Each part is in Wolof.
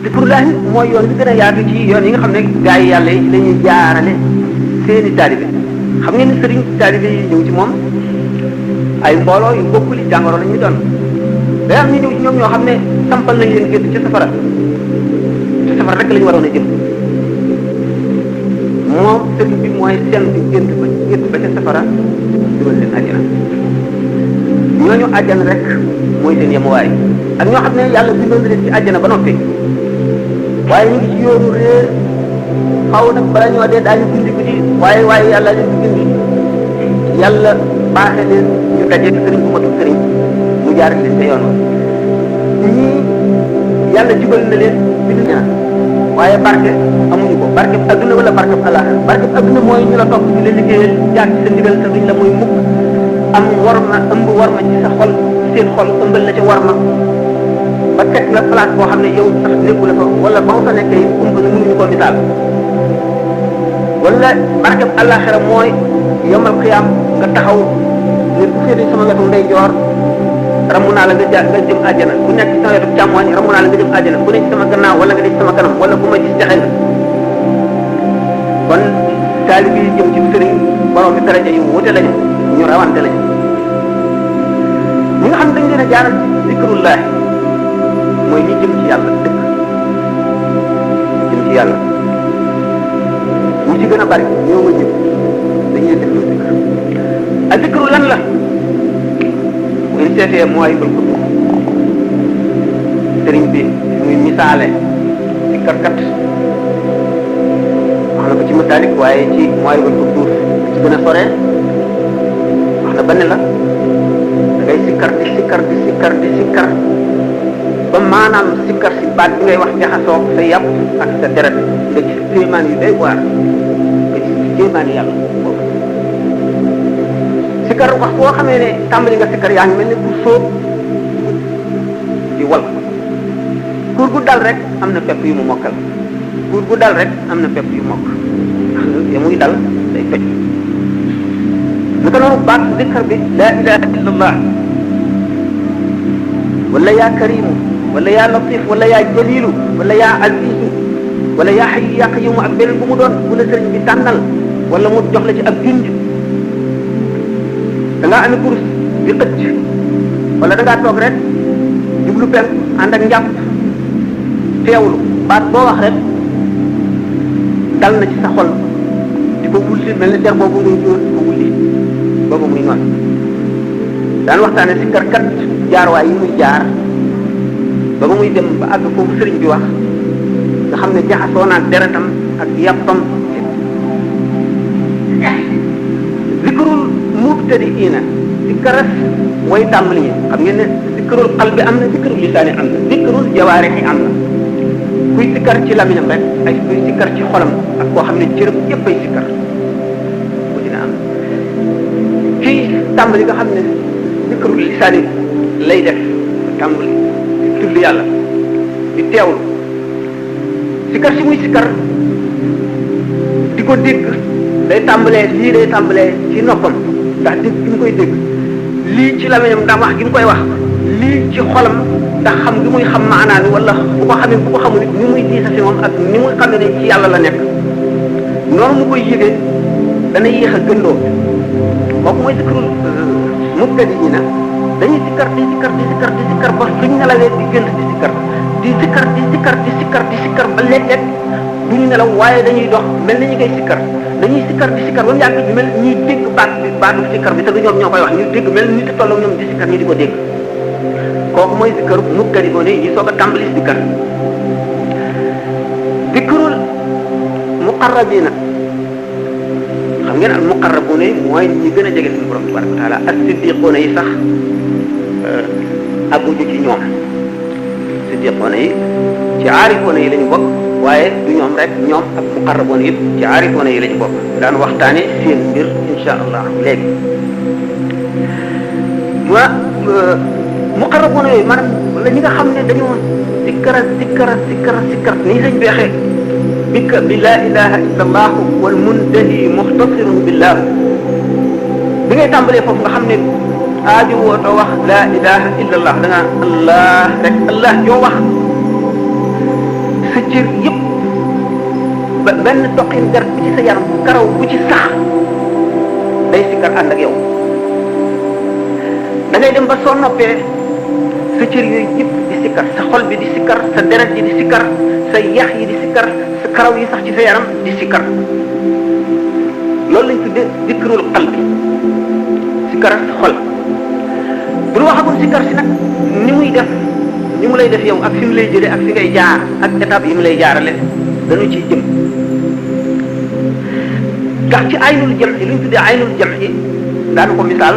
zikrullahi mooy yoon bi gën a yaatu ci yoon yi nga xam ne gaa yi yàlla yi ci la ñuy jaarale seeni taalibe xam ngeen ni sëriñ taalibe yi ñëw ci moom ay mbooloo yu bokkul jàngoro la ñuy doon day am ñu ñëw ci ñoom ñoo xam ne sampal nañ leen gétt ci safara rek la ñu waroon a jëm moom sëriñ bi mooy seen bi gént ba ca safara dugal leen àjjana ñooñu àjjana rek mooy seen yemuwaay ak ñoo xam ne yàlla bindoon na leen ci àjjana ba noppi waaye ñu ngi ci yoonu réer xaw nag bala ñoo dee daañu bindi ko ci waaye yàlla leen di bindi yàlla baaxe leen ñu dajeeg sëriñ bu matul sëriñ mu jaar leen te yoon ñii yàlla jubal na leen bind ñaan waaye barke amuñu ko barke adduna wala barke àllaaxira barke adduna mooy ñu la topp di la liggéeyal jaar ci sa ndigal te duñ la mooy mukk am warma ëmb warma ci sa xol seen xol ëmbal la ca warma ba teg la place boo xam ne yow sax nekku la fa wala ba nga fa nekkee ëmb na mënuñu ko misaal wala barke àllaaxira mooy yomal xiyaam nga taxaw ne bu féetee sama wetu ndeyjoor ramu naa la nga jëm àjjana bu nekk ci sama wetu càmmooñ ramu naa la nga jëm àjjana bu nekk ci sama gannaaw wala nga nekk ci sama kanam wala bu ma gis jaxe nga kon taalib yi jëm ci sëriñ borom bi daraja yu wute lañu ñu rawante lañu ñi nga xam dañ leen a jaaral ci zikrullahi mooy ñi jëm ci yàlla dëkk jëm ci yàlla ñi ci gën a bari ñoo ma jëm dañuy def lu zikr ak zikru lan la muy seetee mooy bul ko sëriñ bi muy misaale ci karkat wax na ko ci masaalik waaye ci mooy bul ko duur ci gën a sore wax na ba ne la da ngay sikkar di sikkar ba maanaam sikkar si baat bi ngay wax jaxasoo sa yàpp ak sa deret nga gis kéemaan yu day waar nga gis kéemaan yàlla boobu sikkar wax boo xamee ne tàmbali nga sikkar yaa ngi mel ne ku sóob di wal kuur gu dal rek am na pepp yu mu mokkal kuur gu dal rek am na pepp yu mokk ndax muy dal day fecc naka noonu baat sikkar bi laa ilaha illallah wala yaa karimu wala yaa latif wala yaa jalilu wala yaa azizu wala yaa hayyu yaa qayyumu ak beneen bu mu doon bu la sëriñ bi tànnal wala mu jox la ci ab junj da ngaa amee kurus di xëcc wala da ngaa toog rek jublu penk ànd ak njàpp teewlu baat boo wax rek dal na ci sa xol di ko wulli mel ne der boobu ngay jóor di ko wulli boobu muy noonu daan waxtaane si karkat jaarwaay yi muy jaar ba ba muy dem ba àgg foofu sëriñ bi wax nga xam ne jaxasoo naag deretam ak yàppam zikrul mubtadiina zikras way tàmbali ñi xam ngeen ne zikrul qalbi am na zikrul lisaani am na zikrul jawaarixi am na kuy sikkar ci lamiñam rek ay kuy sikkar ci xolam ak koo xam ne cërëm yëpp ay sikkar bu dina am kii tàmbali nga xam ne zikrul lisaani lay def tàmbali tudd yàlla di teewlu sikkar si muy sikkar di ko dégg day tàmbalee lii day tàmbalee ci noppam ndax dégg gi mu koy dégg lii ci lamiñam ndax wax gi mu koy wax lii ci xolam ndax xam gi muy xam maanaa ni wala bu ko xamee bu ko xamul ni muy diisa si moom ak ni muy xam ne ci yàlla la nekk noonu mu koy yëgee dana yéex a gëndoo kooku mooy zikrul mubtadiina dañuy sikkar di sikkar di sikkar di sikkar ba suñ nelawee di gënt di sikkar di sikkar di sikkar di sikkar di sikkar ba léeg-léeg du ñu nelaw waaye dañuy dox mel ni ñu koy sikkar dañuy sikkar di sikkar ba mu yàgg mel ñuy dégg baatu sikkar bi te du ñoom ñoo koy wax ñu dégg mel ni te tolloog ñoom di sikkar ñu di ko dégg kooku mooy sikkar mubtadi'uuna yi ñu soog a tàmbali sikkar zikrul muqarrabiina xam ngeen al muqarrabuuna yi mooy ñi gën a jege suñu borom tabaraka wa taala as-siddiquuna yi sax àgguñu ci ñoom siddiquuna yi ci aarifuuna yi lañu bokk waaye du ñoom rek ñoom ak muqarrabuuna yëpp ci aarifuuna yi lañu bokk daan waxtaane seen mbir insha allah léegi muqarrabuuna yooyu maanaam la ñi nga xam ne dañoo sikkar nii lañ beexee bika bi laa ilaha illa allah wal muntahi muxtasirun billah bi ngay tàmbalee foofu nga xam ne aaju wootoo wax laa ilaha illa allah da nga allah rek allah yoo wax cër yëpp ba benn toqin gar bi ci sa yaram karaw bu ci sax day sikkar ànd ak yow da ngay dem ba soo noppee sa cër yooyu yëpp di sikkar sa xol bi di sikkar sa deret yi di sikkar sa yax yi di sikkar sa karaw yi sax ci sa yaram di sikkar loolu lañ tuddee dikrul qalbi sikkar sa xol bu ñu waxagul sikkar si nag ni muy def ni mu lay def yow ak fi mu lay jëlee ak fi ngay jaar ak étape yi mu lay jaarale dañu ciy jëm ndax ci aynul jam yi li ñu tuddee aynul jam yi daanu ko misaal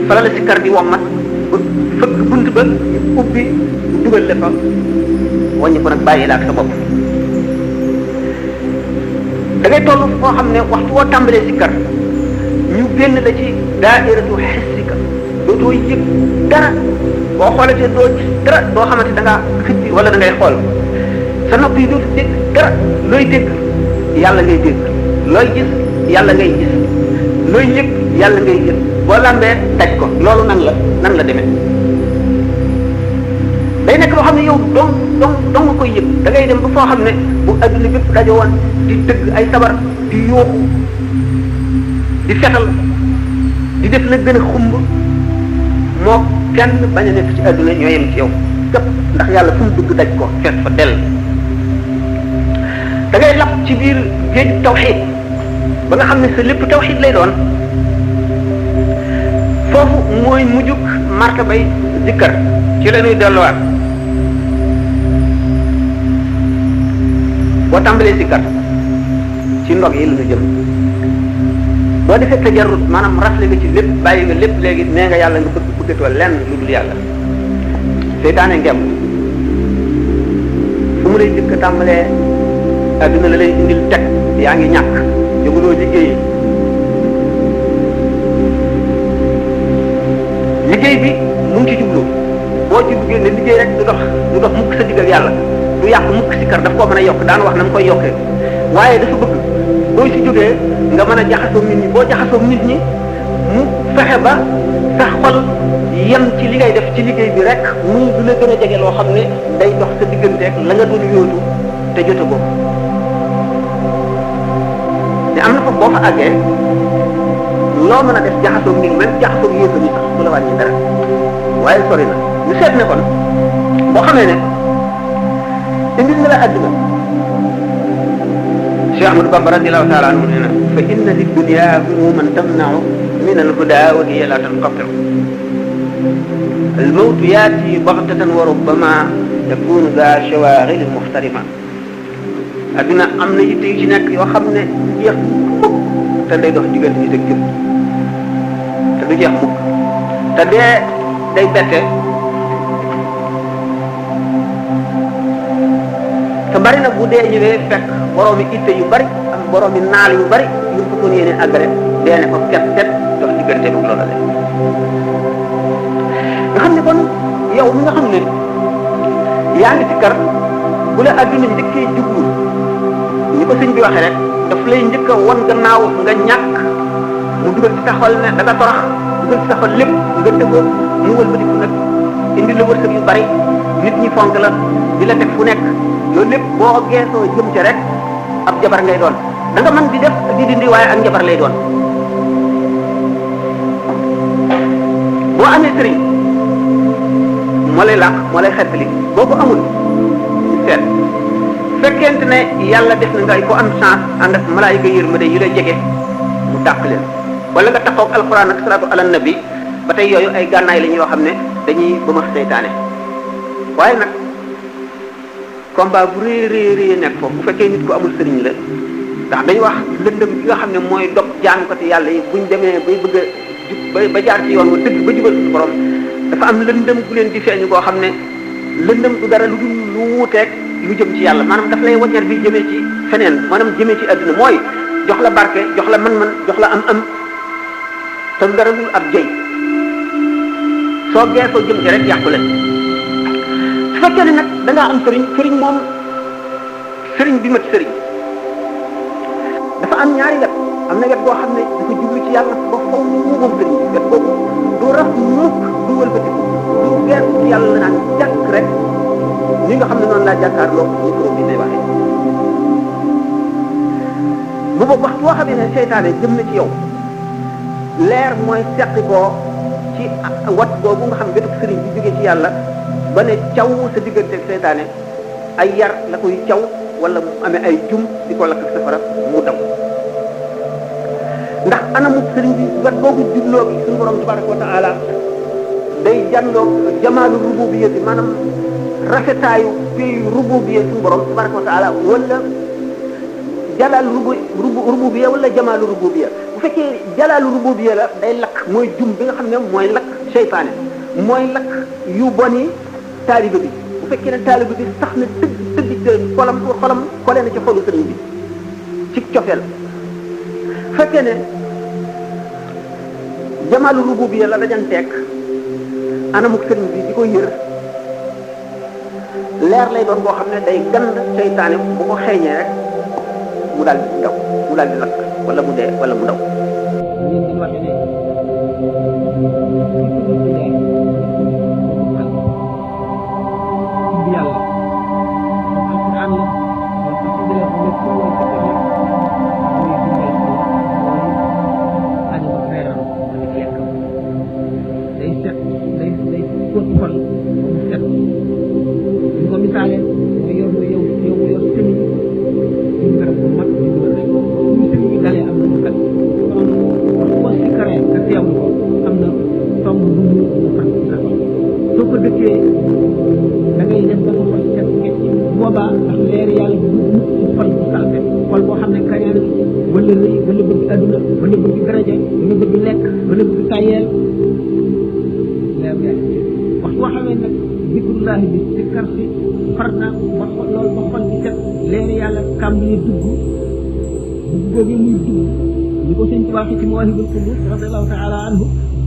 fala la sikkar di wommat ba fëgg bunt ba ubbi dugal la fa wàññi ko nag bàyyi la ak sa bopp da ngay toll foo xam ne waxtu woo tàmbalee sikkar ñu génn la ci daairatu xissika dootoo yëg dara boo xoolatee doo gis dara doo xamante da ngaa xippi wala da ngay xool sa nopp yi dootu dégg dara looy dégg yàlla ngay dégg looy gis yàlla ngay gis looy yëg yàlla ngay yëg boo lambee daj ko loolu nan la demee day nekk loo xam ne yow dong nga koy yëg da ngay dem ba foo xam ne bu adduna bépp daje woon di tëgg ay sabar di yóoxu di fetal di def la gën a xumb moo kenn bañ a nekk ci adduna ñoo yem ci yow képp ndax yàlla fu mu dugg daj ko fees fa dell da ngay lap ci biir géej tawxiid ba nga xam ne sa lépp tawxiid lay doon foofu mooy mujjug martabay zikkar ci la ñuy delluwaat boo tàmbalee zikkar ci ndog yi la ñu jëm boo defee tajarrud maanaam rafle nga ci lépp bàyyi nga lépp léegi nee nga yàlla nga bëggatoo lenn lu dul yàlla seytaane ngem fu mu lay jëkk tàmbalee adduna la lay indil teg yaa ngi ñàkk jóguloo liggéey bi mu ngi ci jublu boo ci duggee ne liggéey rek du dox mukk sa digg ak yàlla du yàq mukk si kar daf koo mën a yokk daan wax na mu koy yokkee waaye dafa bëgg boo si jógee nga mën a jaxasoo nit ñi boo jaxasoo nit ñi mu fexe ba sa xol yem ci li ngay def ci liggéey bi rek muy du la gën a jege loo xam ne day dox sa digganteeg la nga doon yóotu te jote ko te am na fa boo fa àggee loo mën a def jaxasoo nit même jaxasoo yéefa ni sax du la wàññi dara waaye sori na ñu seet ne kon boo xamee ne indil na la àdduna Cheikh Ahmadou Bamba radiyallahu taala anhu nee na fa inna li dunya humuman tamna'u min al-huda wa hiya la tanqati'u al-mawtu yaati baghtatan wa rubbama yakunu za shawaghil muhtarima àdduna am na yitte yu ci nekk yoo xam ne jeex mukk te day dox diggante nit ak jëf te du jeex mukk te dee day bette te bari na bu dee ñëwee fekk boroomi itte yu bari ak boroomi naal yu bari yu ko doon yéene àggale dee ne ko ket dox diggante bu loola leen nga xam ne kon yow mi nga xam ne yaa ngi ci kar bu la adduna njëkkee jublu ni ko sëñ bi waxee rek daf lay njëkk a won gannaaw nga ñàkk mu dugal ci sa xol ne da nga torox dugal ci sa xol lépp nga dëggoo mu wëlbatiku nag indi la wërsëg yu bari nit ñi fonk la di la teg fu nekk loolu lépp boo geesoo jëm ca rek ab jabar ngay doon da nga mën di def di dindi waaye ak njabar lay doon boo amee sëriñ moo lay làq moo lay xettali boo ko amul seet fekkente ne yàlla def na ngay ko am chance ànd ak malaayika yërmande yi lay jege mu dàq leen wala nga taxaw ak alquran ak salaatu ala nabi ba tey yooyu ay gànnaay la yoo xam ne dañuy ba ma seytaane waaye nag combat bu rëy nekk foofu bu fekkee nit ko amul sëriñ la ndax dañuy wax lëndëm bi nga xam ne mooy dog jaamukati yàlla yi buñ demee bay bëgg a jub ba jaar ci yoon wa dëgg ba jubal suñu borom dafa am lëndëm gu leen di feeñu koo xam ne lëndëm du dara lu dul lu wuuteeg lu jëm ci yàlla maanaam daf lay waññar bi jëmee ci feneen maanaam jëmee ci adduna mooy jox la barke jox la man-man jox la am te du dara lu ab jëy soo geesoo jëm ci rek yàqu leen su fekkee ne nag da ngaa am sëriñ moom sëriñ bi mat sëriñ dafa am ñaari wet am na wet boo xam ne dafa jublu ci yàlla ba faw moom sëriñ bi wet boobu du raf mukk du wëlbatiku du gees ci yàlla la naan jàkk rek ni nga xam ne noonu laa jàkkaarloo micro bi lay waxee bu boobu waxtu boo xamee ne seytaane jëm na ci yow leer mooy seqi koo ci wat boobu nga xam wetu sëriñ bi jógee ci yàlla ba ne caw sa diggante ak seytaane ay yar la koy caw wala mu amee ay jum di ko lakk safara mu daw ndax anamu sëriñ bi wet boobu jubloo bi suñu borom tabaraka wa taala day jàndoog jamaalu rububiyya bi maanaam rafetaayu pays rububiyya suñu borom tabaraka wa taala wala jalal rububiyya wala jamaalu rububiyya bu fekkee jalaalu rububiyya la day lakk mooy jum bi nga xam ne mooy lakk seytaane mooy lakk yu boni taaliba bi bu fekkee ne taaliba bi sax na dëgg xolam xole na ci xolu sëriñ bi ci cofeel fekkee ne jamaalu rububiyya la dajanteeg anamuk sëriñ bi di ko yër leer lay doon boo xam ne day gand seytaane bu ko xeeñee rek mu daal di daw mu daal di lakk wala mu dee wala mu daw.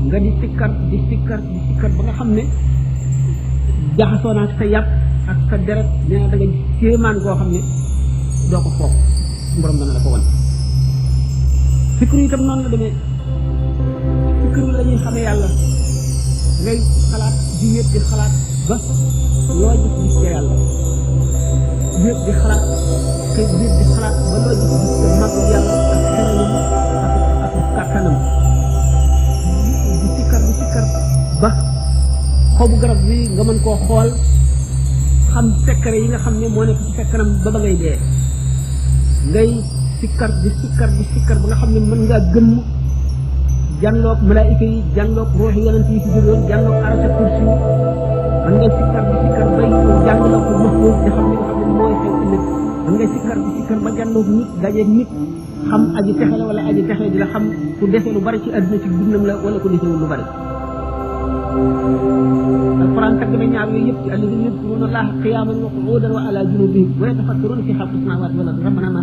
nga di sikkar ba nga xam ne jaxasoo naa sa yàpp ak sa deret nee na da nga gis kéemaan koo xam ne doo ko foog borom dana la ko wan fikru itam noonu la demee fikru la ñuy xamee yàlla ngay xalaat di wéet di xalaat ba loo gis ca yàlla wéet di xalaat kay wéet di xalaat ba loo gis ca mag yàlla ak xeranam ak kàttanam ba xobu garab bi nga mën koo xool xam secret yi nga xam ne moo nekk ci sa kanam ba ba ngay dee ngay sikkar di sikkar ba nga xam ne mën ngaa gëmm jànloog malaayika yi jànloog ruuxi yonent yi fi jógoon jànloog arasa kursi mën ngay sikkar bay jànloog mahfuus di xam li nga xam ne mooy xew ëllëg mën ngay sikkar ba jànloog nit dajeeg nit xam aji texe la wala aji texe di la xam ku defee lu bari ci àdduna ci dundam la wala ku defewul lu bari alquran tagg na ñaar yooyu yëpp ci alladina yadkuruna allaha qiyaman wa qu'udan wa ala junubihim wa yatafakkaruna fi xalqi samawati wal ardi rabbana ma